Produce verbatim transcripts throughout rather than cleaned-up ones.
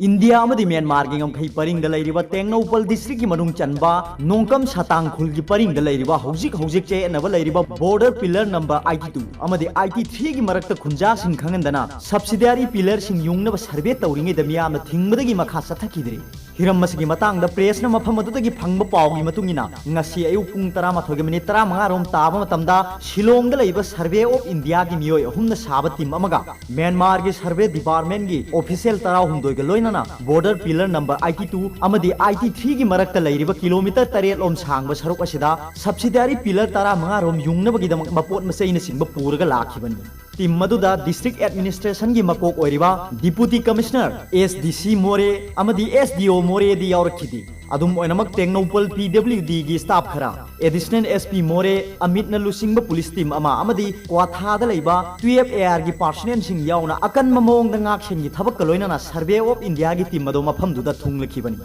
India ꯑꯃꯗꯤ ꯃ꯭ꯌꯥꯟꯃꯥꯔꯒꯤ ꯉꯝꯈꯩ ꯄꯔꯤꯡꯗ ꯂꯩꯔꯤꯕ ꯇꯦꯡꯅꯧꯄꯜ ꯗꯤꯁꯇ꯭ꯔꯤꯛꯀꯤ ꯃꯅꯨꯡ ꯆꯟꯕ ꯅꯣꯡꯀꯝ ꯁꯇꯥꯡ ꯈꯨꯜꯒꯤ ꯄꯔꯤꯡꯗ ꯂꯩꯔꯤꯕ ꯍꯧꯖꯤꯛ ꯍꯧꯖꯤꯛ ꯆꯌꯦꯠꯅꯕ ꯂꯩꯔꯤꯕ border pillar number eighty two ꯑꯃꯗꯤ ꯑꯥꯏꯇꯤ ꯊ꯭ꯔꯤꯒꯤ ꯃꯔꯛꯇ ꯈꯨꯟꯖꯥꯁꯤꯡ ꯈꯪꯍꯟꯗꯅ ꯁꯕꯁꯤꯗꯤꯌꯥꯔꯤ ꯄꯤꯂꯔꯁꯤꯡ ꯌꯨꯡꯅꯕ ꯁꯔꯚꯦ ꯇꯧꯔꯤꯉꯩꯗ ꯃꯤꯌꯥꯝꯅ ꯊꯤꯡꯕꯗꯒꯤ ꯃꯈꯥ ꯆꯠꯊꯈꯤꯗ꯭ꯔꯤ꯫ ꯍꯤꯔꯝ ꯑꯁꯤꯒꯤ ꯃꯇꯥꯡꯗ ꯄ꯭ꯔꯦꯁꯅ ꯃꯐꯝ ꯑꯗꯨꯗꯒꯤ ꯐꯪꯕ ꯄꯥꯎꯒꯤ ꯃꯇꯨꯡ ꯏꯟꯅ, ꯉꯁꯤ ꯑꯌꯨꯛ ꯄꯨꯡ ꯇꯔꯥꯃꯥꯊꯣꯏꯒ ꯃꯤꯅꯤꯠ ꯇꯔꯥꯃꯉꯥ ꯔꯣꯝ ꯇꯥꯕ ꯃꯇꯝꯗ ꯁꯤꯂꯣꯡꯗ ꯂꯩꯕ ꯁꯔꯚꯦ ꯑꯣꯐ ꯏꯟꯗꯤꯌꯥꯒꯤ ꯃꯤꯑꯣꯏ ꯑꯍꯨꯝꯅ ꯁꯥꯕ ꯇꯤꯝ ꯑꯃꯒ ꯃ꯭ꯌꯥꯟꯃꯥꯔꯒꯤ ꯁꯔꯚꯦ ꯗꯤꯄꯥꯔꯠꯃꯦꯟꯒꯤ ꯑꯣꯐꯤꯁꯤꯌꯦꯜ ꯇꯔꯥꯍꯨꯝꯗꯣꯏꯒ ꯂꯣꯏꯅꯅ border pillar number eighty two ꯑꯃꯗꯤ ꯑꯥꯏꯇꯤ ꯊ꯭ꯔꯤꯒꯤ ꯃꯔꯛꯇ ꯂꯩꯔꯤꯕ ꯀꯤꯂꯣꯃꯤꯇꯔ ꯇꯔꯦꯠ ꯂꯣꯝ ꯁꯥꯡꯕ ꯁꯔꯨꯛ ꯑꯁꯤꯗ ꯁꯕꯁꯤꯗꯤꯌꯥꯔꯤ ꯄꯤꯂꯔ ꯇꯔꯥꯃꯉꯥ ꯔꯣꯝ ꯌꯨꯡꯅꯕꯒꯤꯗꯃꯛ ꯃꯄꯣꯠ ꯃꯆꯩꯅꯆꯤꯡꯕ ꯄꯨꯔꯒ ꯂꯥꯛꯈꯤꯕꯅꯤ꯫ ꯇꯤꯝ ꯑꯗꯨꯗ ꯗꯤꯁꯇ꯭ꯔꯤꯛ ꯑꯦꯗꯃꯤꯅꯤꯁꯇ꯭ꯔꯦꯁꯟꯒꯤ ꯃꯀꯣꯛ ꯑꯣꯏꯔꯤꯕ ꯗꯤꯄꯨꯇꯤ ꯀꯃꯤꯁꯅꯔ, ꯑꯦꯁ ꯗꯤ ꯁꯤ ꯃꯣꯔꯦ ꯑꯃꯗꯤ ꯑꯦꯁ ꯗꯤ ꯑꯣ ꯃꯣꯔꯦꯗꯤ ꯌꯥꯎꯔꯛꯈꯤꯗꯦ꯫ ꯑꯗꯨꯝ ꯑꯣꯏꯅꯃꯛ, ꯇꯦꯡꯅꯧꯄꯜ ꯄꯤ ꯗꯕ꯭ꯂꯤꯎ ꯗꯤꯒꯤ ꯁ꯭ꯇꯥꯐ ꯈꯔ, ꯑꯦꯗꯤꯁꯅꯦꯜ ꯑꯦꯁ ꯄꯤ ꯃꯣꯔꯦ, ꯑꯃꯤꯠꯅ ꯂꯨꯆꯤꯡꯕ ꯄꯨꯂꯤꯁ ꯇꯤꯝ ꯑꯃ ꯑꯃꯗꯤ ꯀ꯭ꯋꯥꯊꯥꯗ ꯂꯩꯕ ꯇꯨꯌꯦꯜꯐ ꯑꯦ ꯑꯥꯔꯒꯤ ꯄꯥꯔꯁꯅꯦꯜꯁꯤꯡ ꯌꯥꯎꯅ ꯑꯀꯟꯕ ꯃꯑꯣꯡꯗ ꯉꯥꯛꯁꯦꯟꯒꯤ ꯊꯕꯛꯀ ꯂꯣꯏꯅꯅ ꯁꯔꯚꯦ ꯑꯣꯐ ꯏꯟꯗꯤꯌꯥꯒꯤ ꯇꯤꯝ ꯑꯗꯨ ꯃꯐꯝꯗꯨꯗ ꯊꯨꯡꯂꯈꯤꯕꯅꯤ꯫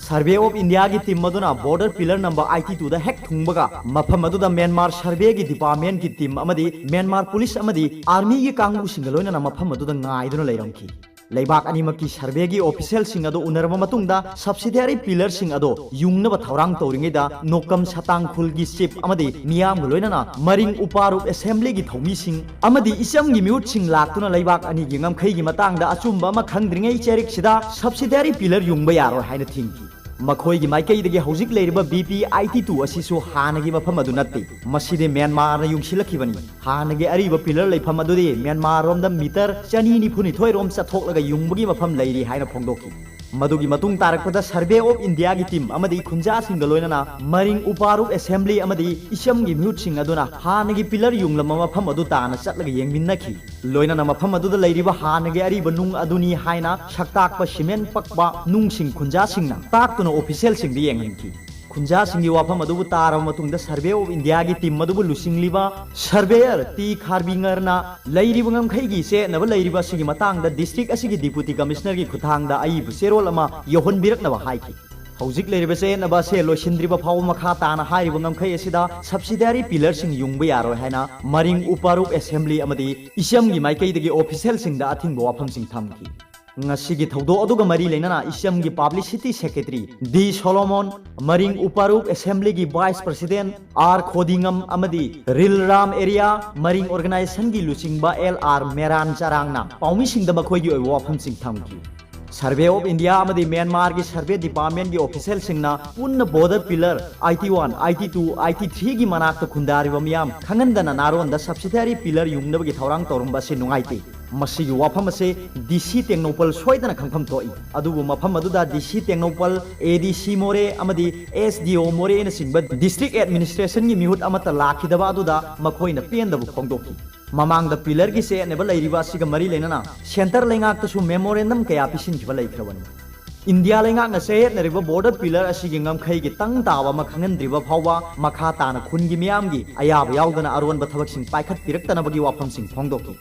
ꯁꯔꯚꯦ ꯑꯣꯐ ꯏꯟꯗꯤꯌꯥꯒꯤ ꯇꯤꯝ ꯑꯗꯨꯅ ꯕꯣꯔꯗꯔ ꯄꯤꯂꯔ ꯅꯝꯕꯔ ꯑꯥꯏꯇꯤ ꯇꯨꯗ ꯍꯦꯛ ꯊꯨꯡꯕꯒ, ꯃꯐꯝ ꯑꯗꯨꯗ ꯃ꯭ꯌꯥꯟꯃꯥꯔ ꯁꯔꯚꯦꯒꯤ ꯗꯤꯄꯥꯔꯠꯃꯦꯟꯒꯤ ꯇꯤꯝ ꯑꯃꯗꯤ ꯃ꯭ꯌꯥꯟꯃꯥꯔ ꯄꯨꯂꯤꯁ ꯑꯃꯗꯤ ꯑꯥꯔꯃꯤꯒꯤ ꯀꯥꯡꯕꯨꯁꯤꯡꯒ ꯂꯣꯏꯅꯅ ꯃꯐꯝ ꯑꯗꯨꯗ ꯉꯥꯏꯗꯨꯅ ꯂꯩꯔꯝꯈꯤ꯫ ꯂꯩꯕꯥꯛ ꯑꯅꯤꯃꯛꯀꯤ ꯁꯔꯚꯦꯒꯤ ꯑꯣꯐꯤꯁꯤꯌꯦꯜꯁꯤꯡ ꯑꯗꯨ ꯎꯅꯔꯕ ꯃꯇꯨꯡꯗ, ꯁꯕꯁꯤꯗꯤꯌꯥꯔꯤ ꯄꯤꯂꯔꯁꯤꯡ ꯑꯗꯨ ꯌꯨꯡꯅꯕ ꯊꯧꯔꯥꯡ ꯇꯧꯔꯤꯉꯩꯗ, ꯅꯣꯀꯝ ꯁꯇꯥꯡ ꯈꯨꯜꯒꯤ ꯆꯤꯐ ꯑꯃꯗꯤ ꯃꯤꯌꯥꯝꯒ ꯂꯣꯏꯅꯅ ꯃꯔꯤꯡ ꯎꯄꯥꯔꯨꯞ ꯑꯦꯁꯦꯝꯕ꯭ꯂꯤꯒꯤ ꯊꯧꯃꯤꯁꯤꯡ ꯑꯃꯗꯤ ꯏꯆꯝꯒꯤ ꯃꯤꯍꯨꯠꯁꯤꯡ ꯂꯥꯛꯇꯨꯅ ꯂꯩꯕꯥꯛ ꯑꯅꯤꯒꯤ ꯉꯝꯈꯩꯒꯤ ꯃꯇꯥꯡꯗ ꯑꯆꯨꯝꯕ ꯑꯃ ꯈꯪꯗ꯭ꯔꯤꯉꯩ ꯆꯩꯔꯛꯁꯤꯗ ꯁꯕꯁꯤꯗꯤꯌꯥꯔꯤ ꯄꯤꯂꯔ ꯌꯨꯡꯕ ꯌꯥꯔꯣꯏ ꯍꯥꯏꯅ ꯊꯤꯡꯈꯤ꯫ ꯃꯈꯣꯏꯒꯤ ꯃꯥꯏꯀꯩꯗꯒꯤ ꯍꯧꯖꯤꯛ ꯂꯩꯔꯤꯕ ꯕꯤ ꯄꯤ ꯑꯥꯏꯇꯤ ꯇꯨ ꯑꯁꯤꯁꯨ ꯍꯥꯟꯅꯒꯤ ꯃꯐꯝ ꯑꯗꯨ ꯅꯠꯇꯦ꯫ ꯃꯁꯤꯗꯤ ꯃ꯭ꯌꯥꯟꯃꯥꯔꯅ ꯌꯨꯡꯁꯤꯜꯂꯛꯈꯤꯕꯅꯤ꯫ ꯍꯥꯟꯅꯒꯤ ꯑꯔꯤꯕ ꯄꯤꯂꯔ ꯂꯩꯐꯝ ꯑꯗꯨꯗꯤ ꯃ꯭ꯌꯥꯟꯃꯥꯔꯔꯣꯝꯗ ꯃꯤꯇꯔ ꯆꯅꯤ ꯅꯤꯐꯨꯅꯤꯊꯣꯏ ꯔꯣꯝ ꯆꯠꯊꯣꯛꯂꯒ ꯌꯨꯡꯕꯒꯤ ꯃꯐꯝ ꯂꯩꯔꯤ ꯍꯥꯏꯅ ꯐꯣꯡꯗꯣꯛꯈꯤ꯫ ꯃꯗꯨꯒꯤ ꯃꯇꯨꯡ ꯇꯥꯔꯛꯄꯗ ꯁꯔꯚꯦ ꯑꯣꯐ ꯏꯟꯗꯤꯌꯥꯒꯤ ꯇꯤꯝ ꯑꯃꯗꯤ ꯈꯨꯟꯖꯥꯁꯤꯡꯒ ꯂꯣꯏꯅꯅ ꯃꯔꯤꯡ ꯎꯄꯥꯔꯨꯞ ꯑꯦꯁꯦꯝꯕ꯭ꯂꯤ ꯑꯃꯗꯤ ꯏꯆꯝꯒꯤ ꯃꯤꯍꯨꯠꯁꯤꯡ ꯑꯗꯨꯅ ꯍꯥꯟꯅꯒꯤ ꯄꯤꯂꯔ ꯌꯨꯡꯂꯝꯕ ꯃꯐꯝ ꯑꯗꯨ ꯇꯥꯅ ꯆꯠꯂꯒ ꯌꯦꯡꯃꯤꯟꯅꯈꯤ꯫ ꯂꯣꯏꯅꯅ ꯃꯐꯝ ꯑꯗꯨꯗ ꯂꯩꯔꯤꯕ ꯍꯥꯟꯅꯒꯤ ꯑꯔꯤꯕ ꯅꯨꯡ ꯑꯗꯨꯅꯤ ꯍꯥꯏꯅ ꯁꯛꯇꯥꯛꯄ ꯁꯤꯃꯦꯟ ꯄꯛꯄ ꯅꯨꯡꯁꯤꯡ ꯈꯨꯟꯖꯥꯁꯤꯡꯅ ꯇꯥꯛꯇꯨꯅ ꯑꯣꯐꯤꯁꯤꯌꯦꯜꯁꯤꯡꯗ ꯌꯦꯡꯍꯟꯈꯤ꯫ ꯈꯨꯟꯖꯥꯁꯤꯡꯒꯤ ꯋꯥꯐꯝ ꯑꯗꯨꯕꯨ ꯇꯥꯔꯕ ꯃꯇꯨꯡꯗ ꯁꯔꯚꯦ ꯑꯣꯐ ꯏꯟꯗꯤꯌꯥꯒꯤ ꯇꯤꯝ ꯑꯗꯨꯕꯨ ꯂꯨꯆꯤꯡꯂꯤꯕ ꯁꯔꯚꯦꯌꯔ ꯇꯤ ꯈꯥꯔꯕꯤꯉꯔꯅ ꯂꯩꯔꯤꯕ ꯉꯝꯈꯩꯒꯤ ꯆꯌꯦꯠꯅꯕ ꯂꯩꯔꯤꯕ ꯑꯁꯤꯒꯤ ꯃꯇꯥꯡꯗ ꯗꯤꯁꯇ꯭ꯔꯤꯛ ꯑꯁꯤꯒꯤ ꯗꯤꯄꯨꯇꯤ ꯀꯃꯤꯁꯅꯔꯒꯤ ꯈꯨꯠꯊꯥꯡꯗ ꯑꯏꯕ ꯆꯦꯔꯣꯜ ꯑꯃ ꯌꯧꯍꯟꯕꯤꯔꯛꯅꯕ ꯍꯥꯏꯈꯤ꯫ ꯍꯧꯖꯤꯛ ꯂꯩꯔꯤꯕ ꯆꯌꯦꯠꯅꯕ ꯑꯁꯦ ꯂꯣꯏꯁꯤꯟꯗ꯭ꯔꯤꯕ ꯐꯥꯎꯕ ꯃꯈꯥ ꯇꯥꯅ ꯍꯥꯏꯔꯤꯕ ꯉꯝꯈꯩ ꯑꯁꯤꯗ ꯁꯕꯁꯤꯗꯤꯌꯥꯔꯤ ꯄꯤꯂꯔꯁꯤꯡ ꯌꯨꯡꯕ ꯌꯥꯔꯣꯏ ꯍꯥꯏꯅ ꯃꯔꯤꯡ ꯎꯄꯥꯔꯨꯞ ꯑꯦꯁꯦꯝꯕ꯭ꯂꯤ ꯑꯃꯗꯤ ꯏꯆꯝꯒꯤ ꯃꯥꯏꯀꯩꯗꯒꯤ ꯑꯣꯐꯤꯁꯤꯌꯦꯜꯁꯤꯡꯗ ꯑꯊꯤꯡꯕ ꯋꯥꯐꯝꯁꯤꯡ ꯊꯝꯈꯤ꯫ ꯉꯁꯤꯒꯤ ꯊꯧꯗꯣꯛ ꯑꯗꯨꯒ ꯃꯔꯤ ꯂꯩꯅꯅ ꯏꯁꯤꯌꯝꯒꯤ ꯄꯕ꯭ꯂꯤꯁꯤꯇꯤ ꯁꯦꯀ꯭ꯔꯦꯇꯔꯤ ꯗꯤ ꯁꯣꯂꯣꯃꯣꯟ, ꯃꯔꯤꯡ ꯎꯄꯥꯔꯨꯞ ꯑꯦꯁꯦꯝꯕ꯭ꯂꯤꯒꯤ ꯚꯥꯏꯁ ꯄ꯭ꯔꯁꯤꯗꯦꯟ ꯑꯥꯔ ꯈꯣꯗꯤꯉꯝ ꯑꯃꯗꯤ ꯔꯤꯜꯔꯥꯝ ꯑꯦꯔꯤꯌꯥ ꯃꯔꯤꯡ ꯑꯣꯔꯒꯅꯥꯏꯖꯦꯁꯟꯒꯤ ꯂꯨꯆꯤꯡꯕ ꯑꯦꯜ ꯑꯥꯔ ꯃꯦꯔꯥꯟ ꯆꯔꯥꯡꯅ ꯄꯥꯎꯃꯤꯁꯤꯡꯗ ꯃꯈꯣꯏꯒꯤ ꯑꯣꯏꯕ ꯋꯥꯐꯝꯁꯤꯡ ꯊꯝꯈꯤ꯫ ꯁꯔꯚꯦ ꯑꯣꯐ ꯏꯟꯗꯤꯌꯥ ꯑꯃꯗꯤ ꯃ꯭ꯌꯥꯟꯃꯥꯔꯒꯤ ꯁꯔꯚꯦ ꯗꯤꯄꯥꯔꯠꯃꯦꯟꯒꯤ ꯑꯣꯐꯤꯁꯤꯌꯦꯜꯁꯤꯡꯅ ꯄꯨꯟꯅ border pillar eighty one, eighty two, eighty ꯊ꯭ꯔꯤꯒꯤ ꯃꯅꯥꯛꯇ ꯈꯨꯟꯗꯥꯔꯤꯕ ꯃꯤꯌꯥꯝ ꯈꯪꯍꯟꯗꯅ ꯅꯥꯔꯣꯟꯗ ꯁꯕꯁꯤꯗꯥꯔꯤ ꯄꯤꯂꯔ ꯌꯨꯡꯅꯕꯒꯤ ꯊꯧꯔꯥꯡ ꯇꯧꯔꯝꯕ ꯑꯁꯤ ꯅꯨꯡꯉꯥꯏꯇꯦ꯫ ꯃꯁꯤꯒꯤ ꯋꯥꯐꯝ ꯑꯁꯤ ꯗꯤ ꯁꯤ ꯇꯦꯡꯅꯧꯄꯜ ꯁꯣꯏꯗꯅ ꯈꯪꯐꯝ ꯊꯣꯛꯏ꯫ ꯑꯗꯨꯕꯨ ꯃꯐꯝ ꯑꯗꯨꯗ ꯗꯤ ꯁꯤ ꯇꯦꯡꯅꯧꯄꯜ, ꯑꯦ ꯗꯤ ꯁꯤ ꯃꯣꯔꯦ ꯑꯃꯗꯤ ꯑꯦꯁ ꯗꯤ ꯑꯣ ꯃꯣꯔꯦꯅꯆꯤꯡꯕ ꯗꯤꯁꯇ꯭ꯔꯤꯛ ꯑꯦꯗꯃꯤꯅꯤꯁꯇ꯭ꯔꯦꯁꯟꯒꯤ ꯃꯤꯍꯨꯠ ꯑꯃꯠꯇ ꯂꯥꯛꯈꯤꯗꯕ ꯑꯗꯨꯗ ꯃꯈꯣꯏꯅ ꯄꯦꯟꯗꯕ ꯐꯣꯡꯗꯣꯛꯈꯤ꯫ ꯃꯃꯥꯡꯗ ꯄꯤꯂꯔꯒꯤ ꯆꯌꯦꯠꯅꯕ ꯂꯩꯔꯤꯕ ꯑꯁꯤꯒ ꯃꯔꯤ ꯂꯩꯅꯅ ꯁꯦꯟꯇꯔ ꯂꯩꯉꯥꯛꯇꯁꯨ ꯃꯦꯃꯣꯔꯦꯟꯗꯝ ꯀꯌꯥ ꯄꯤꯁꯤꯟꯈꯤꯕ ꯂꯩꯈ꯭ꯔꯕꯅꯤ꯫ ꯏꯟꯗꯤꯌꯥ ꯂꯩꯉꯥꯛꯅ ꯆꯌꯦꯠꯅꯔꯤꯕ ꯕꯣꯔꯗꯔ ꯄꯤꯂꯔ ꯑꯁꯤꯒꯤ ꯉꯝꯈꯩ ꯈꯤꯇꯪ ꯇꯥꯕ ꯑꯃ ꯈꯪꯍꯟꯗ꯭ꯔꯤꯕ ꯐꯥꯎꯕ ꯃꯈꯥ ꯇꯥꯅ ꯈꯨꯟꯒꯤ ꯃꯤꯌꯥꯝꯒꯤ ꯑꯌꯥꯕ ꯌꯥꯎꯗꯅ ꯑꯔꯣꯟꯕ ꯊꯕꯛꯁꯤꯡ ꯄꯥꯏꯈꯠꯄꯤꯔꯛꯇꯅꯕꯒꯤ ꯋꯥꯐꯝꯁꯤꯡ ꯐꯣꯡꯗꯣꯛꯈꯤ꯫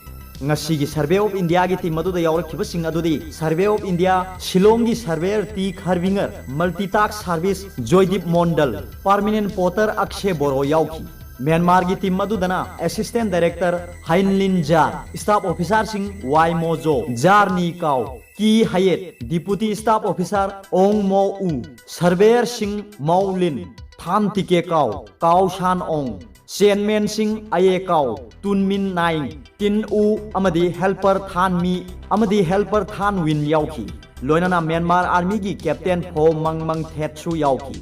ꯉꯁꯤꯒꯤ ꯁꯔꯚꯦ ꯑꯣꯐ ꯏꯟꯗꯤꯌꯥꯒꯤ ꯇꯤꯝ ꯑꯗꯨꯗ ꯌꯥꯎꯔꯛꯈꯤꯕꯁꯤꯡ ꯑꯗꯨꯗꯤ ꯁꯔꯚꯦ ꯑꯣꯐ ꯏꯟꯗꯤꯌꯥ ꯁꯤꯂꯣꯡꯒꯤ ꯁꯔꯚꯦꯌꯔ ꯇꯤ ꯈꯔꯕꯤꯉꯔ, ꯃꯜꯇꯤ ꯇꯥꯛꯁ service Joydeep Mondal, permanent porter Akshay Boro ꯌꯥꯎꯈꯤ꯫ ꯃ꯭ꯌꯥꯟꯃꯥꯔꯒꯤ ꯇꯤꯝ ꯑꯗꯨꯗꯅ assistant director Hein Lin Zar, staff ꯑꯣꯐꯤꯁꯥꯔꯁꯤꯡ Wai Moe Zaw, Zar Ni Kaw, ꯀꯤ ꯍꯌꯦꯠ, ꯗꯤꯄꯨꯇꯤ ꯁ꯭ꯇꯥꯐ ꯑꯣꯐꯤꯁꯥꯔ ꯑꯣꯡ ꯃꯣ ꯎ, ꯁꯔꯚꯦꯌꯔꯁꯤꯡ ꯃꯧ ꯂꯤꯟ, ꯊꯥꯟ ꯇꯤꯀꯦ ꯀꯥꯎ, ꯀꯥꯎ ꯁꯥꯟ ꯑꯣꯡ, ꯆꯦꯟꯃꯦꯟꯁꯤꯡ ꯑꯌꯦ ꯀꯥꯎ, ꯇꯨꯟ ꯃꯤꯟ ꯅꯥꯏꯡ, ꯇꯤꯟ ꯎ ꯑꯃꯗꯤ ꯍꯦꯜꯄꯔ ꯊꯥꯟ ꯃꯤ ꯑꯃꯗꯤ ꯍꯦꯜꯄꯔ ꯊꯥꯟ ꯋꯤꯟ ꯌꯥꯎꯈꯤ꯫ ꯂꯣꯏꯅꯅ ꯃ꯭ꯌꯥꯟꯃꯥꯔ ꯑꯥꯔꯃꯤꯒꯤ ꯀꯦꯞꯇꯦꯟ ꯐꯣ ꯃꯪ ꯃꯪ ꯊꯦꯠꯁꯨ ꯌꯥꯎꯈꯤ꯫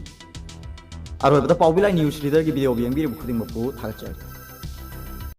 ꯑꯔꯣꯏꯕꯗ ꯄꯥꯎꯕꯤ ꯂꯥꯏ ꯅ꯭ꯌꯨꯁ ꯂꯤꯗꯔꯒꯤ ꯚꯤꯗꯤꯑꯣ ꯌꯦꯡꯕꯤꯔꯤꯕ ꯈꯨꯗꯤꯡꯃꯛꯄꯨ ꯊꯥꯒꯠꯆꯔꯤ꯫